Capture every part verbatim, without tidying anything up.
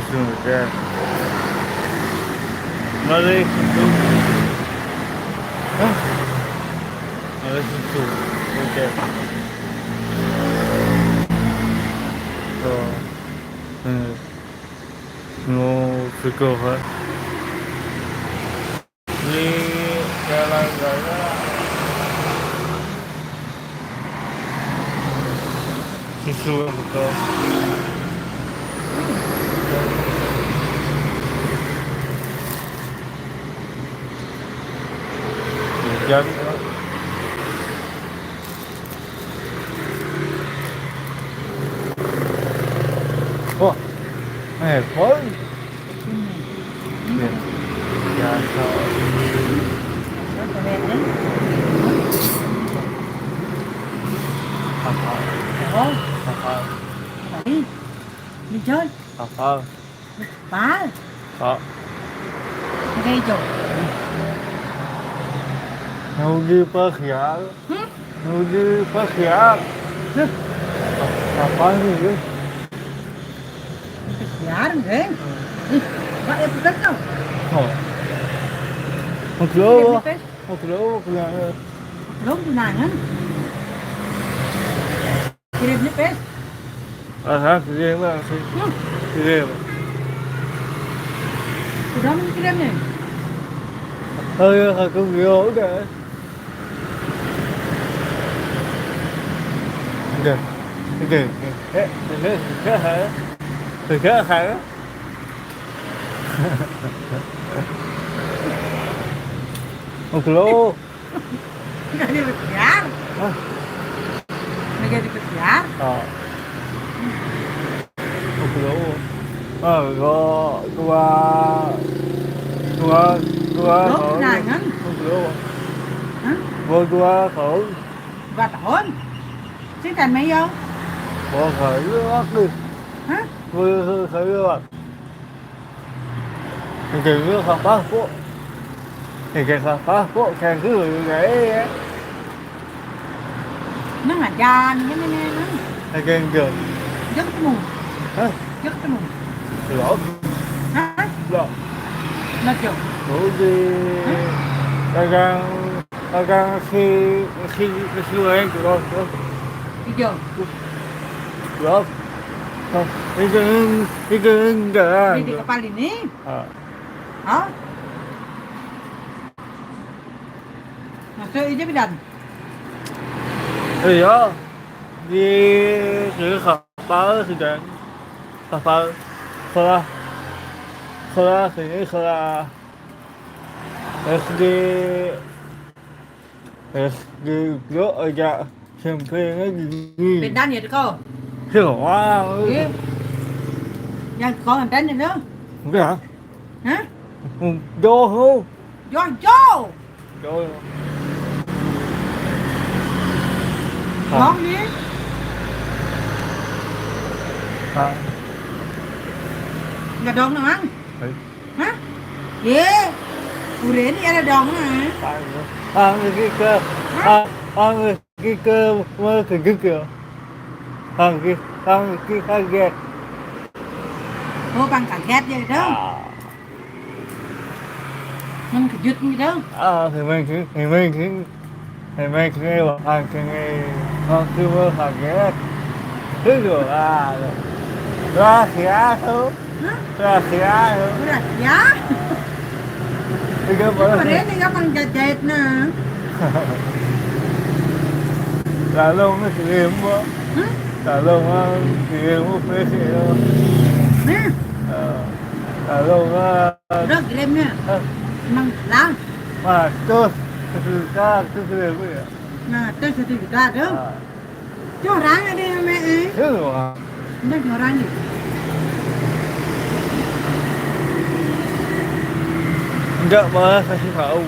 Susu, ya. No le susu. ¿Eh? No le susu. Ok. So, eh, no se coja. Ni jalan-jalan. Susu betul. Hujan. Wah, eh, Paul. Ya, ya, so. Apa? Apa? Apa? Apa? Apa? Apa? Apa? Apa? Nggak hijau. Nudi pas ya. Hmm? Nudi pas ya. Hah? Apa sih itu? Biar, Geng. Ih, Pak, ya, bukan kau. Oh. Mau keluar. Kirim, Pes. Mau keluar, mau keluar. Belum tunangan. Kirim ni, Pes. Aha, kirim lah, sih. Hmm. Kirim. Udah mau kirim ni? Oh, ya, aku belum, udah. Udah. Udah. Eh, udah, udah, ha. Udah, ha. Mau keluar. Nggak jadi kejar. Hah? Nggak jadi kejar. Oh. Mau keluar. Ah, gua, gua, gua, gua Belum mau tunangan. Mau keluar. Hah? Gua, gua mau. Dua tahun? Sih kan, Mei, ya? Gua mau keluar. Hah? Gua mau keluar. Cái gì nó không có của. Cái gì không có của, cái cứ vậy. Nó là da nó, nó, nó, nó. Cái gì giờ? Giấc ngủ. Hả? Giấc ngủ. Lộn. Hả? Lộn. Nó kiểu. Ngủ gì? Hả? Cái gang, cái gang khi, khi, khi em tụi con, tụi con. Cái giờ? Lộn. Không, cái gì, cái gì giờ? Đi, đi, cái pali ni. Ờ. Ha? Masuk je bidan. Iya. Di sini kapal sedang kapal sekolah sekolah sini sekolah S D S D blok aja sampai lagi. Bidan ya kau. Sini wah. Yang kau bidan ya tu? Enggak. Hả? Vô hả? Vô, vô. Vô. Đón đi. Hả? Nggak đón nữa ăn. Hả? Ye. Udah ini ada đón hả? Ăn cái cơ. Hả? Ăn cái cơ mà cái cơ. Ăn cái, ăn cái, ăn cái. Ủa, bằng cả ghét vậy đó. Nó kejut gitu. Ah, thì mình cứ, thì mình cứ, thì mình cứ, hoặc là cứ nghe, hoặc cứ mơ hoặc ghét. Cứ kiểu là, là khía thôi. Hả? Là khía thôi. Ủa là khía? Thì cái Chứ mà đấy thì các bạn chặt chẹt nè. Là luôn nó kìa mua. Hả? Là luôn á, kìa mua phê kìa. Hả? Ờ. Lalu, ah, udah kirim ya? Hah? Emang lah. Wah, terus sejuta, terus seribu ya? Nah, terus sejuta tuh. Ah. Tuh orang ada yang me-, eh. Itu orang. Udah orang nih. Enggak malah kasih tahu.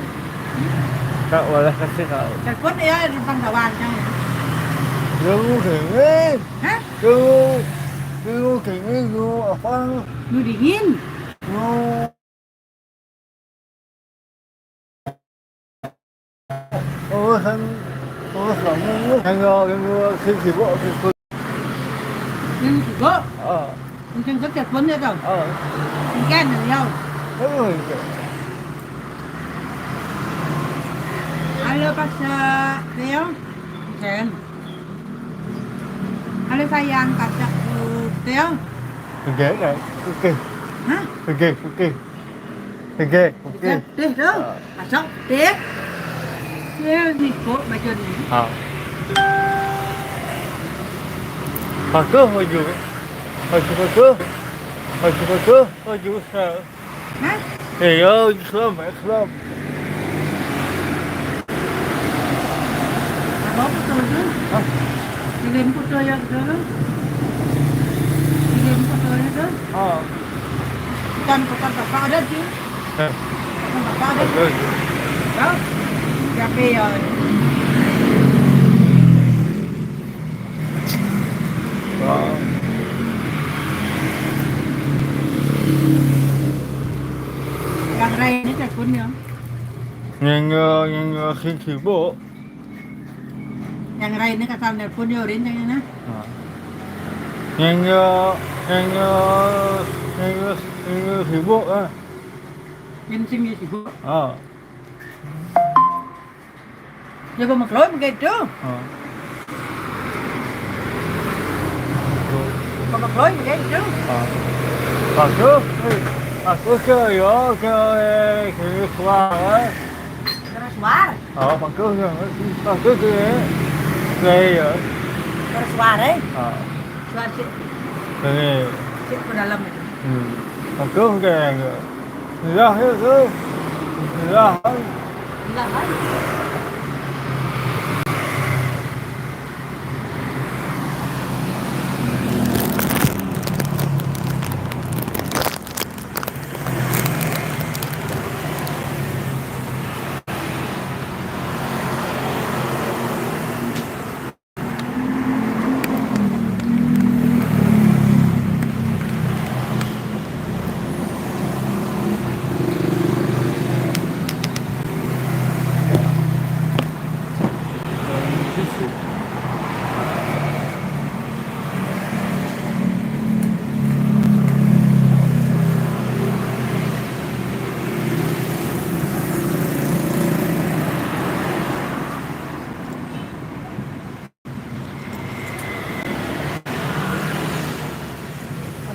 Enggak malah kasih tahu. Telepon ya, depan kawan kan. Ya udah, eh. Hah? Lu, lu kayaknya lu apa? Lu dingin? Lu urusan, urusan lu, lu yang lu, yang lu sibuk, sibuk. Yang sibuk? Ah. Mungkin kerja pun ya tau. Oh. Mungkin ya. Oh, iya. Halo, Pastor Theo. Mungkin. Halo, sayang, Pastor Theo. Oke, oke. Hah? Oke, oke. Oke, oke. Deh, dong. Ah. Masuk, deh. Ya, niko baju ni. Ah. Bagus baju. Baju bagus. Baju bagus. Baju besar. Hah? Eh, ya, Islam, Islam. Apa betul tu? Hah? Kirim foto yang tu. Kirim foto yang tu. Ah. Bukan foto bapak ada tu. Eh. Foto bapak ada tu. Bagus. Tahu? Siapa ya? Ah. Yang lain ni telefonnya. Yang, eh, yang, eh, si sibuk. Yang lain ni kasar nelpon dia, Rin, yang ni. Ha. Yang, eh, yang, eh, yang, eh, yang, eh, sibuk, eh. Yang sini sibuk. Ha. Dia kau maklum begitu. Ha. Kau maklum begitu. Ha. Aku, eh, aku ke, ya, ke, eh, ke suara, eh. Terus war. Oh, bagus ya. Bagus tu, eh. Okey, ya. Terus war, eh. Ha. Suar cik. Okey. Cik ke dalam itu. Hmm. Bagus ke? Lah, ya, tu. Lah. Lah, kan?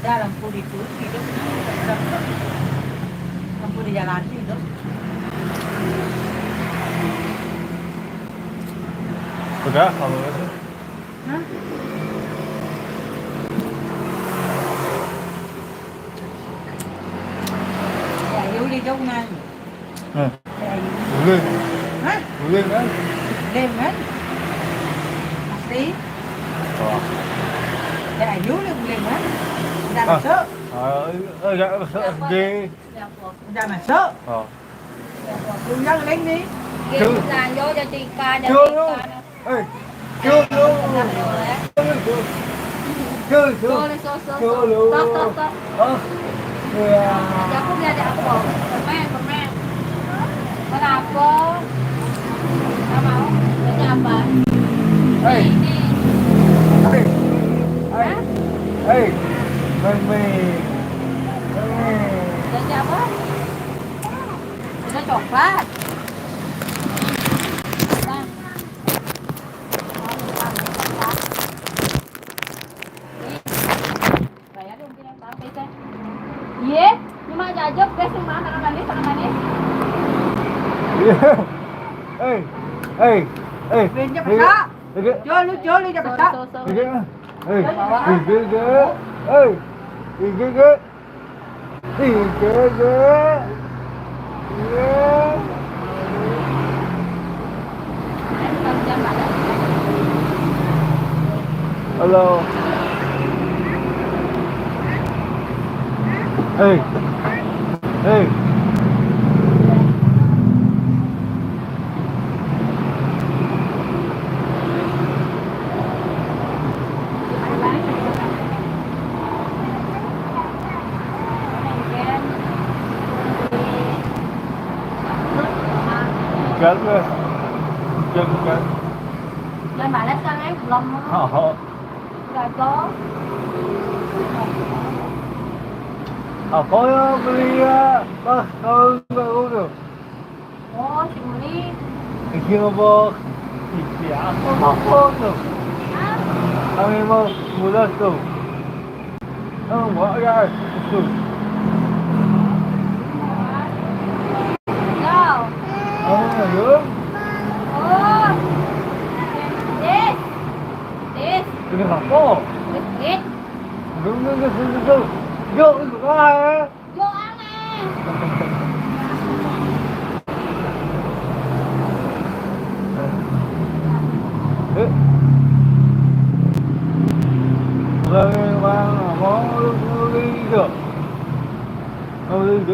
Ada lampu di tu, hidup. Lampu di jalan tu hidup. Sudah, kamu itu. Hah? Ya, ya boleh jauh kan? Hmm. Boleh. Hah? Boleh kan? Boleh kan? Pasti. Oh. Ya, you boleh, boleh kan? Dah masuk? Ah, eh, dah masuk. Dah masuk? Oh. Ulang lagi ni. Dia bukan, dia jadi ikan, jadi ikan. Hei, jom, jom. Jom, jom. Jom, jom. Jom, jom. Jom, jom. Stop, stop, stop. Ah. Ya. Ada apa ni, ada apa? Permen, permen. Kenapa? Tak mau. Kerja apa? Hei. Ini. Hei. Hei. Hah? Hei. Permen. Permen. Kerja apa? Kerja coklat. Bang. Iya, cuma jajak, guys, yang mana, mana manis, mana manis? Iya. Hei, hei, hei. Benjak besar. Hei. Jol, lu jol, lu jol besar. Sorry, sorry, sorry. Hei, hei, hei, hei. Hei, hei, hei. Ih, cewek. Iya. Halo. Hei. Hei. Bukan ke? Bukan, bukan. Jangan balas kan, eh? Belum. Oh. Gagal. Apa yang beli ya? Pas tahun baru tu. Oh, si Uli. Iki apa? Iki apa? Apa tu? Kami mau muda tu. Oh, buat ya. Tu. Yo. Oh, ya. Oh. Yes. Yes. Ini apa? Yes. Duduk, duduk, duduk, duduk. Duduk, duduk. Ah, eh. Yo, aneh. Eh. Orang yang mau, mau, mau, mau,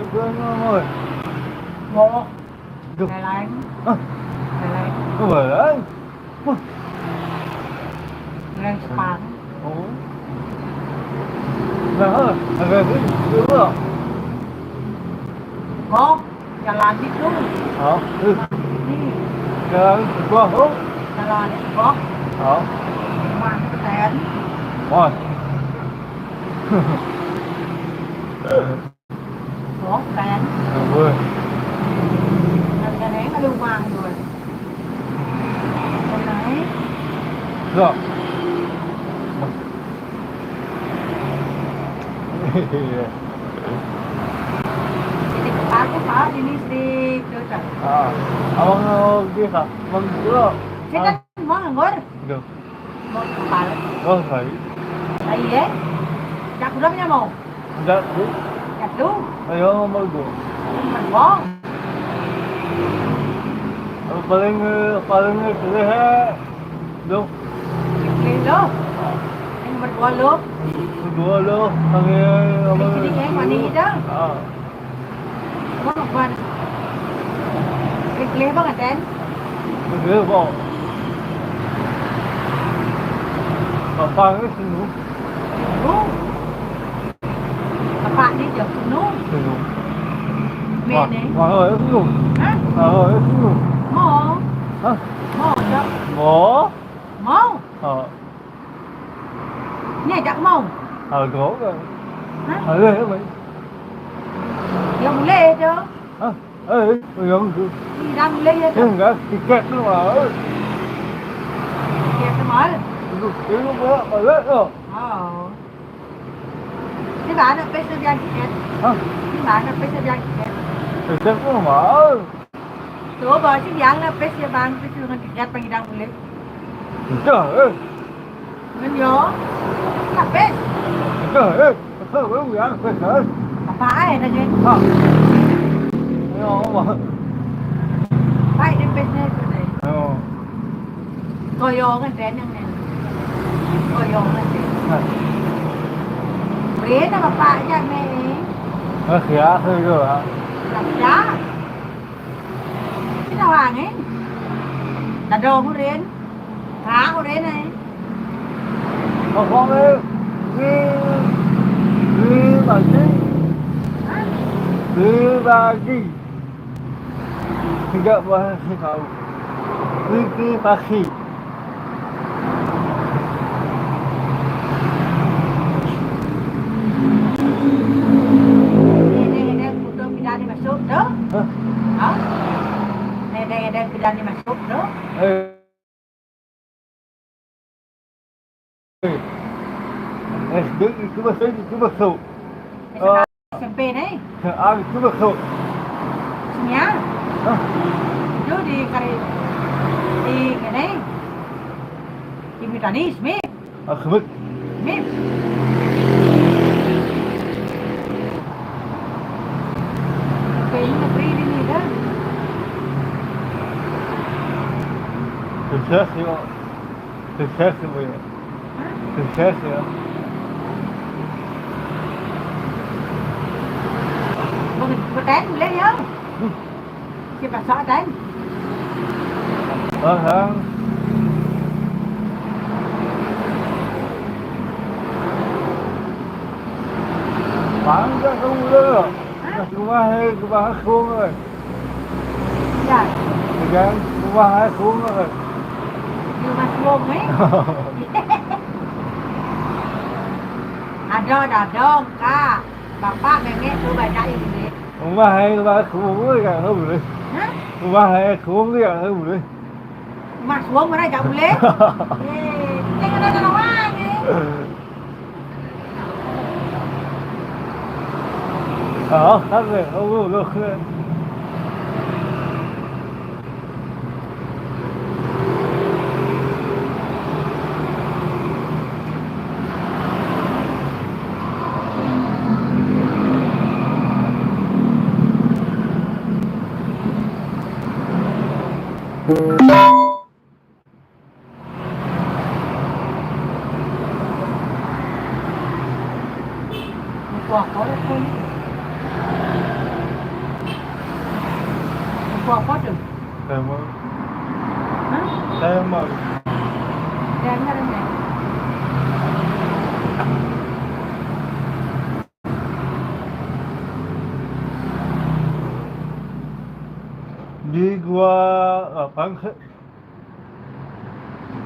mau, mau, mau. Mau. Duh. Lain-lain. Hah? Lain-lain. Oh, lain. Wah. Lain Sepang. Oh. Nah, ada sih, dulu. Oh, jalan itu. Oh, eh. Ini. Jalan sebuah, oh. Jalan sebuah. Oh. Rumah Peten. Wah. Ủa, bạn? Ờ, vừa. Bạn cái này nó liên quan rồi. Bạn này. Rồi. Jadi, aku tahu ini si Jojo. Ah, abang, eh, dia, Kak. Abang, dulu. Saya kan mau nganggur. Duh. Mau kepala. Oh, sai. Sai, eh? Cak udah punya mau? Enggak, Bu. Cak tu? Ayo, mau, Bu. Mau. Paling, eh, paling, eh, pilih, eh. Duh. Pilih, duh. Yang berdua, duh. Berdua, duh. Kami, eh, apa? Pilih, eh, mana kita? Ah. Wah, wan. Pilih bang, Aden. Pilih bang. Apa ni sini? Oh. Apa ni je sini? Sini. Mana? Mana sini? Hah? Mana sini? Mau. Hah? Mau je. Mau? Mau. Ah. Ni ajak mau. Ah, kau kan. Hah? Ada apa? Ya boleh je. Hah? Eh, yang tu. Ni dah boleh ya. Yang dah tiket tu mah. Tiket tu mahal. Itu, itu berapa balik tu? Oh. Ni mana pesa dia tiket? Hah? Ni mana pesa dia tiket? Tiket tu mahal. Tu bawa si biang lah pes ya bang, pes dengan tiket pang dah boleh. Dah, eh. Ngenyo. Kapes. Dah, eh. Apa baru ya, pes, eh? Apa ai dah je? Ha. Ya Allah. Baik dia pes ni tu deh. Oh. Koyo kan tenang ni. Koyo kan tenang. Ha. Boleh tak bapak ajak ni? Ah, ya, saya juga. Tak ajak. Sino hangin? Dadong urin. Ha, urin eh. Pokoknya, di, di bagi. Hah? Di bagi. Tidak boleh tahu. Di, di bagi. Ini, ini, ini, udah pindah ni masuk tu. Hah? Ha? Ini, ini, ini, pindah ni masuk tu. Eh. Eh, dia, dia cuba saya, dia cuba so. Ah. S M P ni? Ah, dia cuba so. Sini ah. Hah? Tu di kari, di kene. Di Mitanis, mi. Ahmed. Mim. Kayaknya free ini dah. Sukses ya. Sukses ya, Bu, ya. Hah? Sukses ya. Beten boleh ya? Hmm. Siapa sah, Tan? Bang, Bang. Bang, tak tahu dah. Hah? Kat rumah, eh, ke rumah Kong kan. Ya. Ya kan? Rumah Kong kan. Di rumah Kong, eh? Ada, ada, ada, Kak. Bapak nengek tu baca ini. Rumah saya, rumah aku, rumah aku boleh. Hah? Rumah saya, aku, rumah aku boleh. Rumah suam mana jauh boleh? Eh, kita kena ada orang ni. Ờ, khác rồi, không, không, không. Một quả có được không? Một quả có được. Tem mơ. Hả? Tem mơ. Tem mơ đây này. Đi qua ở Phan Thiết.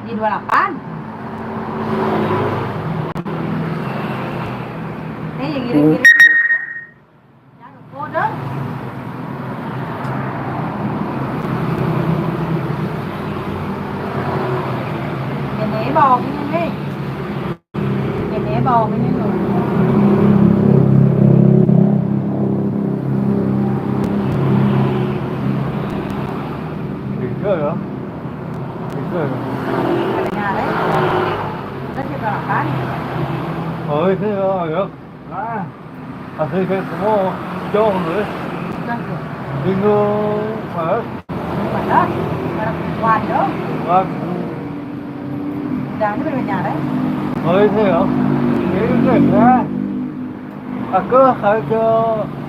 Di dua lapan. Ini yang ngirim-ngirim. Jangan lupa dong. Ini bawang ini nih. Ini bawang ini nih. Tiga ya? Tiga ya? Ada nyala. Kita juga makan. Oh, itu ya, ya. Nah, asli kayak semua jauh dulu. Bingung, Pak. Panas, panas kuat dong. Kuat. Udah, ini udah nyala. Oh, itu ya? Ini udah ya. Aku harus ke,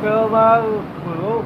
ke baru dulu.